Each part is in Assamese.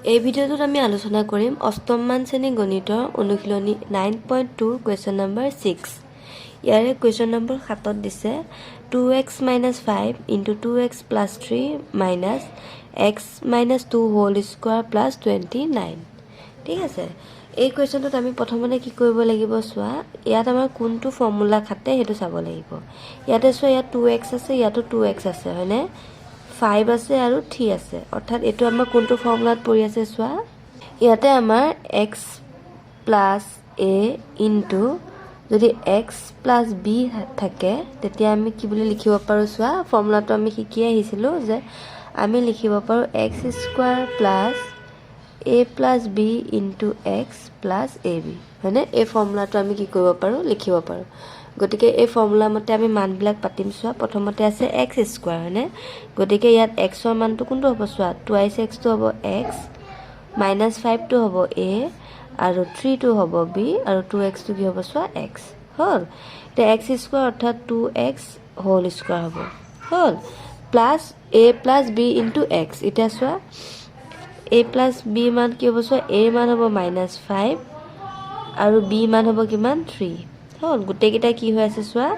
এই ভিডিঅ'টোত আমি আলোচনা কৰিম অষ্টমমান শ্ৰেণী গণিতৰ অনুশীলনী 9.2ৰ কুৱেশ্যন নম্বৰ 6। ইয়াৰে কুৱেশ্যন নম্বৰ 7ত দিছে 2x minus 5 into 2x plus 3 minus x minus 2 whole square plus 29। ঠিক আছে, এই কুৱেশ্যনটোত আমি প্ৰথমতে কি কৰিব লাগিব চোৱা। ইয়াত আমাৰ কোনটো ফৰ্মুলা খাটে সেইটো চাব লাগিব। ইয়াতে চোৱা, ইয়াত টু এক্স আছে, ইয়াতো টু এক্স আছে, হয়নে? ফাইভ আছে আৰু থ্ৰী আছে। অৰ্থাৎ এইটো আমাৰ কোনটো ফৰ্মুলাত পৰি আছে চোৱা। ইয়াতে আমাৰ এক্স প্লাছ এ ইনটু যদি এক্স প্লাছ বি থাকে, তেতিয়া আমি কি বুলি লিখিব পাৰোঁ চোৱা। ফৰ্মুলাটো আমি শিকি আহিছিলোঁ যে আমি লিখিব পাৰোঁ x square plus a plus b into x plus a b, হয়নে? এই ফৰ্মুলাটো আমি কি কৰিব পাৰোঁ? লিখিব পাৰোঁ। গতিকে এই ফৰ্মুলা মতে আমি মানবিলাক পাতিম চোৱা। প্ৰথমতে আছে এক্স স্কোৱাৰ, হয়নে? গতিকে ইয়াত এক্সৰ মানটো কোনটো হ'ব চোৱা। টুৱাইছ এক্সটো হ'ব এক্স, মাইনাছ ফাইভটো হ'ব এ আৰু থ্ৰীটো হ'ব বি আৰু টু এক্সটো কি হ'ব চোৱা, এক্স। হ'ল। এতিয়া এক্স স্কোৱাৰ অৰ্থাৎ টু এক্স হোল স্কোৱাৰ হ'ব। হ'ল। Plus a plus b into x। এতিয়া চোৱা, এ প্লাছ বি মান কি হ'ব চোৱা। এৰ মান হ'ব মাইনাছ ফাইভ আৰু বি মান হ'ব কিমান? থ্ৰী। হ'ল। গোটেইকেইটা কি হৈ আছে চোৱা,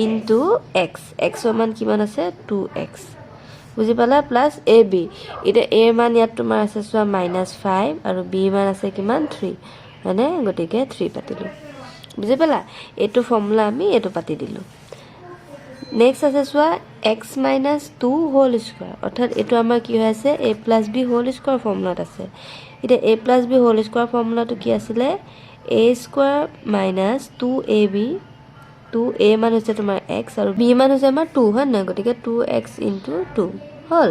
ইনটু এক্স। এক্সৰ মান কিমান আছে? Two X. বুজি পালা? Plus A B. এতিয়া এৰ মান ইয়াত তোমাৰ আছে চোৱা মাইনাছ ফাইভ আৰু বি মান আছে কিমান? থ্ৰী, হয়নে? গতিকে থ্ৰী পাতিলোঁ। বুজি পালা? এইটো ফৰ্মুলা আমি এইটো পাতি দিলোঁ। নেক্সট আছে চোৱা, x minus 2 whole square। অৰ্থাৎ এইটো আমাৰ কি হৈ আছে? A plus b whole square ফৰ্মুলাত আছে। এতিয়া a plus b whole square ফৰ্মুলাটো কি আছিলে? A square minus 2 a b। 2 a মান হৈছে তোমাৰ এক্স আৰু বি মান হৈছে আমাৰ টু, হয় নহয়? গতিকে টু এক্স ইনটু টু হ'ল,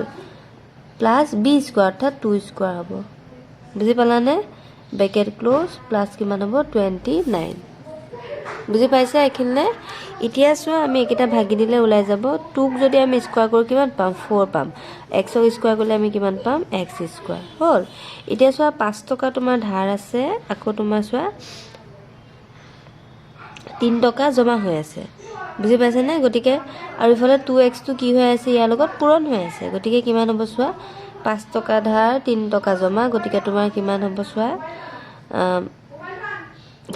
প্লাছ বি স্কোৱাৰ অৰ্থাৎ টু স্কোৱাৰ হ'ব। বুজি পালানে? ব্ৰেকেট ক্ল'জ, প্লাছ কিমান হ'ব? 29। বুজি পাইছা এইখিনিলে? এতিয়া চোৱা, আমি এইকেইটা ভাগি দিলে ওলাই যাব। টুক যদি আমি স্কোৱাৰ কৰোঁ কিমান পাম? ফ'ৰ পাম। এক্সক স্কোৱাৰ কৰিলে আমি কিমান পাম? X square. হ'ল। এতিয়া চোৱা, 5 টকা তোমাৰ ধাৰ আছে, আকৌ তোমাৰ চোৱা 3 টকা জমা হৈ আছে। বুজি পাইছেনে? গতিকে আৰু ইফালে টু এক্সটো কি হৈ আছে? ইয়াৰ লগত পূৰণ হৈ আছে। গতিকে কিমান হ'ব চোৱা। 5 টকা ধাৰ, 3 টকা জমা। গতিকে তোমাৰ কিমান হ'ব চোৱা।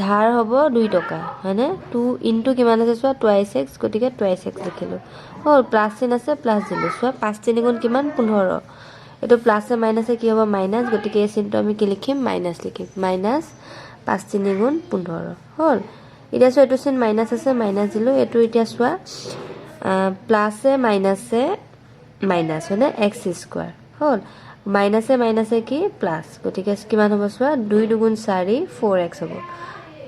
ধাৰ হ'ব 2 টকা, হয়নে? টু ইনটু কিমান আছে চোৱা, টুৱাইছ এক্স। গতিকে টুৱাইছ এক্স লিখিলোঁ। হ'ল। প্লাছ চিন আছে, প্লাছ দিলোঁ। চোৱা, পাঁচ তিনি গুণ কিমান? 15। এইটো প্লাছে মাইনাছে কি হ'ব? মাইনাছ। গতিকে এই চিনটো আমি কি লিখিম? মাইনাছ লিখিম। মাইনাছ পাঁচ তিনি গুণ 15। হ'ল। এতিয়া চোৱা, এইটো চিন মাইনাছ আছে, মাইনাছ দিলোঁ। এইটো এতিয়া চোৱা, প্লাছে মাইনাছে মাইনাছ, হয়নে? এক্স স্কোৱাৰ হ'ল। মাইনাছে মাইনাছে কি? প্লাছ। গতিকে কিমান হ'ব চোৱা, দুই দুগুণ চাৰি, ফ'ৰ এক্স হ'ব।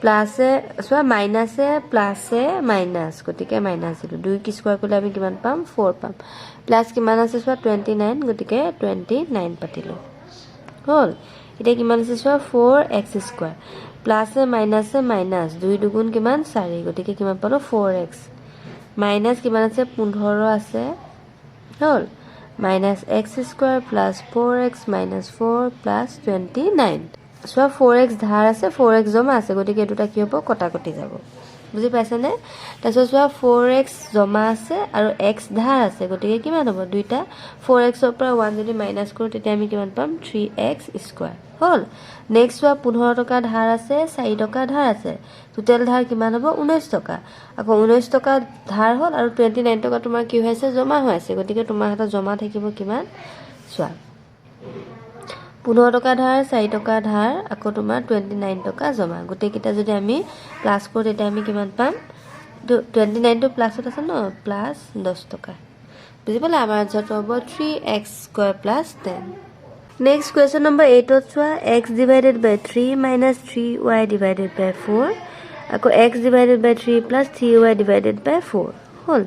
প্লাছে চোৱা, মাইনাছে প্লাছে মাইনাছ, গতিকে মাইনাছ দিলোঁ। দুই কি স্কোৱাৰ কৰিলে আমি কিমান পাম? ফ'ৰ পাম। প্লাছ কিমান আছে চোৱা, 29। গতিকে 29 পাতিলোঁ। হ'ল। এতিয়া কিমান আছে চোৱা, ফ'ৰ এক্স স্কোৱাৰ, প্লাছে মাইনাছে মাইনাছ, দুই দুগুণ কিমান? চাৰি। গতিকে কিমান পালোঁ? Four x. মাইনাছ কিমান আছে? 15 আছে। হ'ল। Minus x square plus 4x minus 4 plus 29। চোৱা, ফ'ৰ এক্স ধাৰ আছে, ফ'ৰ এক্স জমা আছে। গতিকে এই দুটা কি হ'ব? কটাকটি যাব। বুজি পাইছেনে? তাৰপিছত চোৱা, ফ'ৰ এক্স জমা আছে আৰু এক্স ধাৰ আছে। গতিকে কিমান হ'ব? দুইটা ফ'ৰ এক্সৰ পৰা ওৱান যদি মাইনাছ কৰোঁ, তেতিয়া আমি কিমান পাম? Three x square. হ'ল। নেক্সট চোৱা, 15 টকা ধাৰ আছে, 4 টকা ধাৰ আছে। টোটেল ধাৰ কিমান হ'ব? 19 টকা। আকৌ 19 টকা ধাৰ হ'ল আৰু 29 টকা তোমাৰ কি হৈ আছে? জমা হৈ আছে। গতিকে তোমাৰ হাতত জমা থাকিব কিমান চোৱা। 15 টকা ধাৰ, 4 টকা ধাৰ, আকৌ তোমাৰ 29 টকা জমা। গোটেইকেইটা যদি আমি প্লাছ কৰোঁ, তেতিয়া আমি কিমান পাম? 29টো প্লাছত আছে ন, প্লাছ 10 টকা। বুজি পালা? আমাৰ আনচাৰটো হ'ব 3x square plus 10। Next question number 8ত চোৱা, x divided by 3 minus 3y divided by 4, আকৌ x divided by 3 plus 3y divided by 4। হ'ল।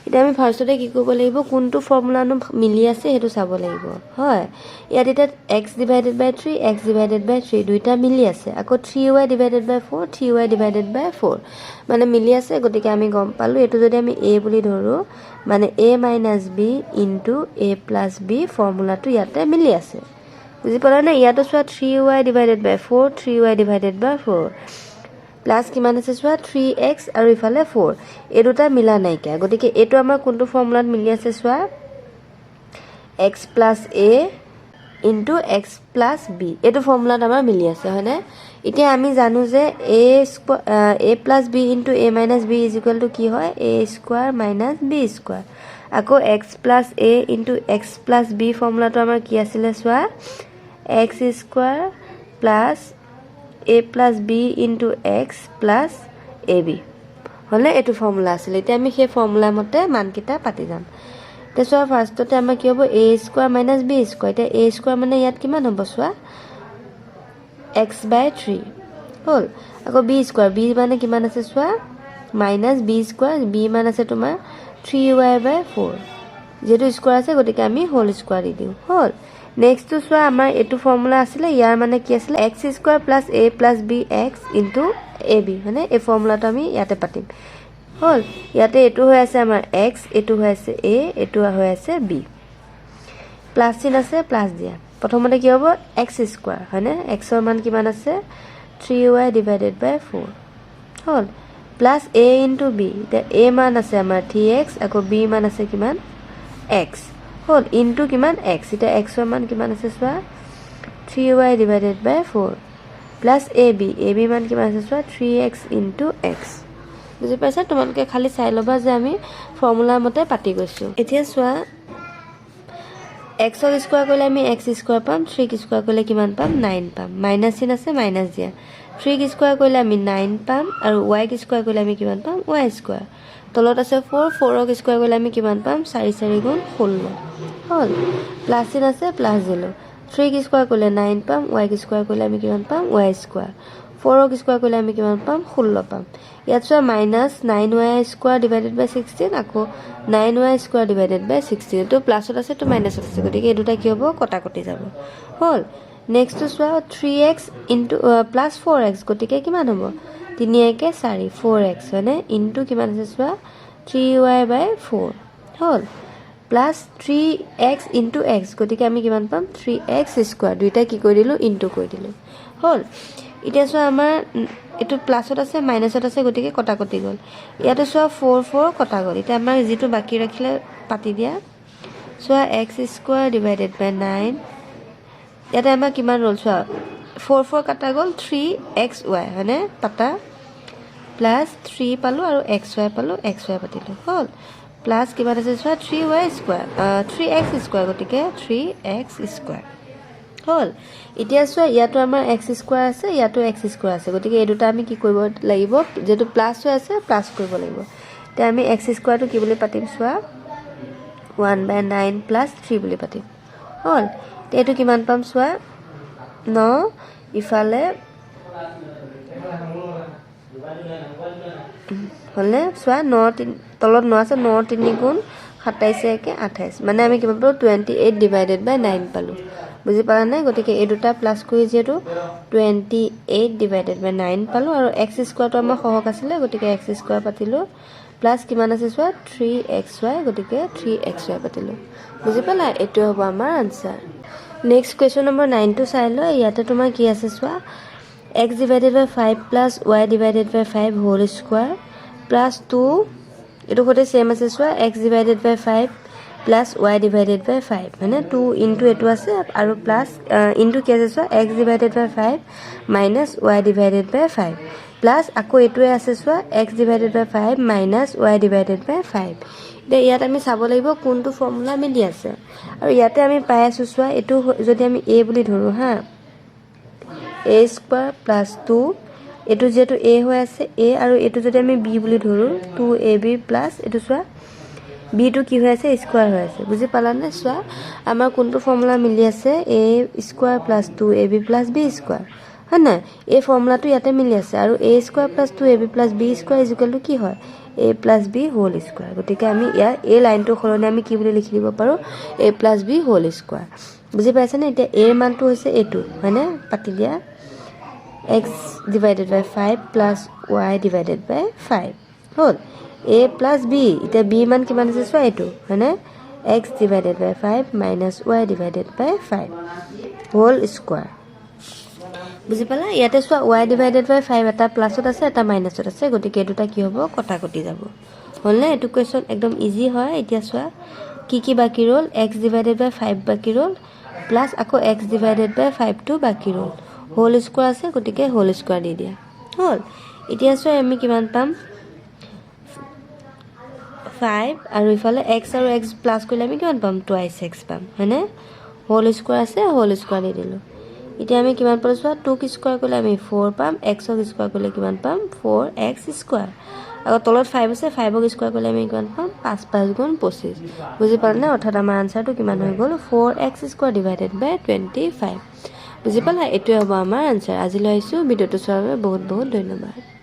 এতিয়া আমি ফাৰ্ষ্টতে কি কৰিব লাগিব? কোনটো ফৰ্মুলানো মিলি আছে সেইটো চাব লাগিব, হয়। ইয়াত এতিয়া x divided by 3, x divided by 3 দুইটা মিলি আছে। আকৌ 3y divided by 4, 3y divided by 4 মানে মিলি আছে। গতিকে আমি গম পালোঁ, এইটো যদি আমি এ বুলি ধৰোঁ, মানে a minus b into a plus b ফৰ্মুলাটো ইয়াতে মিলি আছে। বুজি পালানে? ইয়াতো চোৱা, 3y divided by 4, 3y divided by 4, plus কিমান আছে চোৱা, থ্ৰী এক্স আৰু ইফালে ফ'ৰ। এই দুটা মিলা নাইকিয়া। গতিকে এইটো আমাৰ কোনটো ফৰ্মুলাত মিলি আছে চোৱা, এক্স প্লাছ এ ইনটু এক্স প্লাছ বি। এইটো ফৰ্মুলাত আমাৰ মিলি আছে, হয়নে? এতিয়া আমি জানো যে a square a plus b into a minus b is equal to কি হয়? A square minus b square। আকৌ x plus a into x plus b ফৰ্মুলাটো আমাৰ কি আছিলে চোৱা, x square plus a plus b into x plus a b হ'লে এইটো ফৰ্মুলা আছিলে। এতিয়া আমি সেই ফৰ্মুলা মতে মানকেইটা পাতি যাম। এতিয়া চোৱা, ফাৰ্ষ্টতে আমাৰ কি হ'ব? A square minus b square। এতিয়া এ স্কোৱাৰ মানে ইয়াত কিমান হ'ব চোৱা, এক্স বাই থ্ৰী হ'ল। আকৌ বি স্কোৱাৰ, বি মানে কিমান আছে চোৱা, মাইনাছ বি স্কোৱাৰ, বি মান আছে তোমাৰ থ্ৰী ৱাই বাই ফ'ৰ। যিহেতু স্কোৱাৰ আছে, গতিকে আমি হোল স্কোৱাৰ দি দিওঁ। হ'ল। নেক্সটটো চোৱা, আমাৰ এইটো ফৰ্মুলা আছিলে। ইয়াৰ মানে কি আছিলে? X square plus a plus b x into a b। মানে এই ফৰ্মুলাটো আমি ইয়াতে পাতিম। হ'ল। ইয়াতে এইটো হৈ আছে আমাৰ এক্স, এইটো হৈ আছে এ, এইটো হৈ আছে বি। প্লাছ চিন আছে, প্লাছ দিয়া। প্ৰথমতে কি হ'ব? এক্স স্কোৱাৰ, হয়নে? এক্সৰ মান কিমান আছে? Three y divided by four হ'ল। প্লাছ এ ইনটু বি। এতিয়া এ মান আছে আমাৰ থ্ৰী এক্স, আকৌ বি মান আছে কিমান? এক্স। হ'ল। ইনটু কিমান? এক্স। এতিয়া এক্সৰ মান কিমান আছে চোৱা, three y divided by four plus a b। A b মান কিমান আছে চোৱা, থ্ৰী এক্স ইনটু এক্স। বুজি পাইছা? তোমালোকে খালি চাই ল'বা যে আমি ফৰ্মুলা মতে পাতি গৈছোঁ। এতিয়া চোৱা, এক্সক স্কোৱাৰ কৰিলে আমি এক্স স্কোৱাৰ পাম। থ্ৰীক স্কোৱাৰ কৰিলে কিমান পাম? নাইন পাম। মাইনাছ চিন আছে, মাইনাছ দিয়া। থ্ৰীক স্কোৱাৰ কৰিলে আমি নাইন পাম আৰু ৱাইক স্কোৱাৰ কৰিলে আমি কিমান পাম? Y square. তলত আছে ফ'ৰ। ফ'ৰক স্কোৱাৰ কৰিলে আমি কিমান পাম? চাৰি চাৰি গুণ 16। হ'ল। প্লাছ চিন আছে, প্লাছ দিলোঁ। থ্ৰীক স্কোৱাৰ কৰিলে নাইন পাম। ৱাইক স্কোৱাৰ কৰিলে আমি কিমান পাম? Y square. ফ'ৰক স্কোৱাৰ কৰিলে আমি কিমান পাম? 16 পাম। ইয়াত চোৱা, minus nine y square divided by 16, আকৌ nine y square divided by 16। এইটো প্লাছত আছে, এইটো মাইনাছত আছে, গতিকে এই দুটা কি হ'ব? কটাকটি যাব। হ'ল। নেক্সটটো চোৱা, three x into plus four x, গতিকে কিমান হ'ব? তিনি একে চাৰি, ফ'ৰ এক্স, হয়নে? ইনটু কিমান আছে চোৱা, থ্ৰী ৱাই বাই ফ'ৰ। হ'ল। Plus three x into x, গতিকে আমি কিমান পাম? Three x square. দুইটা কি কৰি দিলোঁ? ইনটু কৰি দিলোঁ। হ'ল। এতিয়া চোৱা, আমাৰ এইটো প্লাছত আছে, মাইনাছত আছে, গতিকে কটাকটি গ'ল। ইয়াতে চোৱা, ফ'ৰ ফ'ৰ কটা গ'ল। এতিয়া আমাৰ যিটো বাকী ৰাখিলে পাতি দিয়া। চোৱা, x square divided by nine। ইয়াতে আমাৰ কিমান ৰ'ল চোৱা, ফ'ৰ ফ'ৰ কটা গ'ল, থ্ৰী এক্স ৱাই, হয়নে? পাতা। প্লাছ থ্ৰী পালোঁ আৰু এক্স ৱাই পালোঁ, এক্স ৱাই পাতিলোঁ। হ'ল। প্লাছ কিমান আছে চোৱা, three y square, three x square, গতিকে থ্ৰী এক্স স্কোৱাৰ। হ'ল। এতিয়া চোৱা, ইয়াতো আমাৰ এক্স স্কোৱাৰ আছে, ইয়াতো এক্স স্কোৱাৰ আছে, গতিকে এই দুটা আমি কি কৰিব লাগিব? যিহেতু প্লাছ হৈ আছে, প্লাছ কৰিব লাগিব। এতিয়া আমি এক্স স্কোৱাৰটো কি বুলি পাতিম চোৱা, one by nine plus three বুলি পাতিম। হ'ল। এতিয়া এইটো কিমান পাম চোৱা, ন ইফালে হ'লনে চোৱা, ন তিনি, তলত ন আছে, ন তিনি গুণ 27 একে 28। মানে আমি কিমান পালোঁ? 28 divided by nine পালোঁ। বুজি পালানে? গতিকে এই দুটা প্লাছ কৰি যিহেতু 28 divided by nine পালোঁ আৰু এক্স স্কোৱাৰটো আমাৰ সহগ আছিলে, গতিকে এক্স স্কোৱাৰ পাতিলোঁ। প্লাছ কিমান আছে চোৱা, থ্ৰী এক্স ৱাই, গতিকে থ্ৰী এক্স ৱাই পাতিলোঁ। বুজি পালা? এইটোৱে হ'ব আমাৰ আনচাৰ। নেক্সট কুৱেশ্যন নম্বৰ নাইনটো চাই লোৱা। ইয়াতে তোমাৰ কি আছে চোৱা, x divided by five plus y divided by five whole square plus two। এইটো সৈতে ছেম আছে চোৱা, x divided by five plus y divided by five, হয়নে? টু ইনটু এইটো আছে আৰু প্লাছ ইনটু কি আছে চোৱা, x divided by five minus y divided by five plus আকৌ এইটোৱে আছে চোৱা, x divided by five minus y divided by five। এতিয়া ইয়াত আমি চাব লাগিব কোনটো ফৰ্মুলা মিলি আছে। আৰু ইয়াতে আমি পাই আছোঁ চোৱা, এইটো যদি আমি এ বুলি ধৰোঁ, হা, এ স্কোৱাৰ প্লাছ টু, এইটো যিহেতু এ হৈ আছে এ, আৰু এইটো যদি আমি বি বুলি ধৰোঁ, টু এ বি প্লাছ এইটো চোৱা, বিটো কি হৈ আছে? স্কোৱাৰ হৈ আছে। বুজি পালানে? চোৱা, আমাৰ কোনটো ফৰ্মুলা মিলি আছে? A square plus two a b plus b square, হয় নহয়? এই ফৰ্মুলাটো ইয়াতে মিলি আছে। আৰু a square plus two a b plus b square is equal to কি হয়? A plus b whole square। গতিকে আমি ইয়াৰ এই লাইনটোৰ সলনি আমি কি বুলি লিখি দিব পাৰোঁ? A plus b whole square। বুজি পাইছেনে? এতিয়া এৰ মানটো হৈছে এইটো, হয়নে? পাতি দিয়া, x divided by five plus y divided by five। হ'ল। এ প্লাছ বি, এতিয়া বি মান কিমান আছে চোৱা, এইটো, হয়নে? X divided by five minus y divided by five whole square। বুজি পালা? ইয়াতে চোৱা, why divided by five এটা প্লাছত আছে, এটা মাইনাছত আছে, গতিকে এই দুটা কি হ'ব? কটাকটি যাব। হ'লনে? এইটো কুৱেশ্যন একদম ইজি হয়। এতিয়া চোৱা, কি কি বাকী ৰ'ল? এক্স ডিভাইডেড বাই ফাইভ বাকী ৰ'ল। প্লাছ আকৌ এক্স ডিভাইডেড বাই ফাইভটো বাকী ৰ'ল। হোল স্কোৱাৰ আছে, গতিকে হোল স্কোৱাৰ দি দিয়া হ'ল। এতিয়া চোৱা, আমি কিমান পাম? ফাইভ আৰু ইফালে এক্স আৰু এক্স প্লাছ কৰিলে আমি কিমান পাম? টুৱাইছ এক্স পাম, হয়নে? হোল স্কোৱাৰ আছে, হোল স্কোৱাৰ দি দিলোঁ। এতিয়া আমি কিমান পালোঁ চোৱা। টুক স্কোৱাৰ কৰিলে আমি ফ'ৰ পাম। এক্সক স্কোৱাৰ কৰিলে কিমান পাম? Four x square. আকৌ তলত ফাইভ আছে, ফাইভক স্কোৱাৰ কৰিলে আমি কিমান পাম? পাঁচ পাঁচ গুণ 25। বুজি পালানে? অৰ্থাৎ আমাৰ আনচাৰটো কিমান হৈ গ'ল? 4 x square divided by 25। বুজি পালা? এইটোৱে হ'ব আমাৰ আনচাৰ। আজিলৈ আহিছোঁ। ভিডিঅ'টো চোৱাৰ বাবে বহুত বহুত ধন্যবাদ।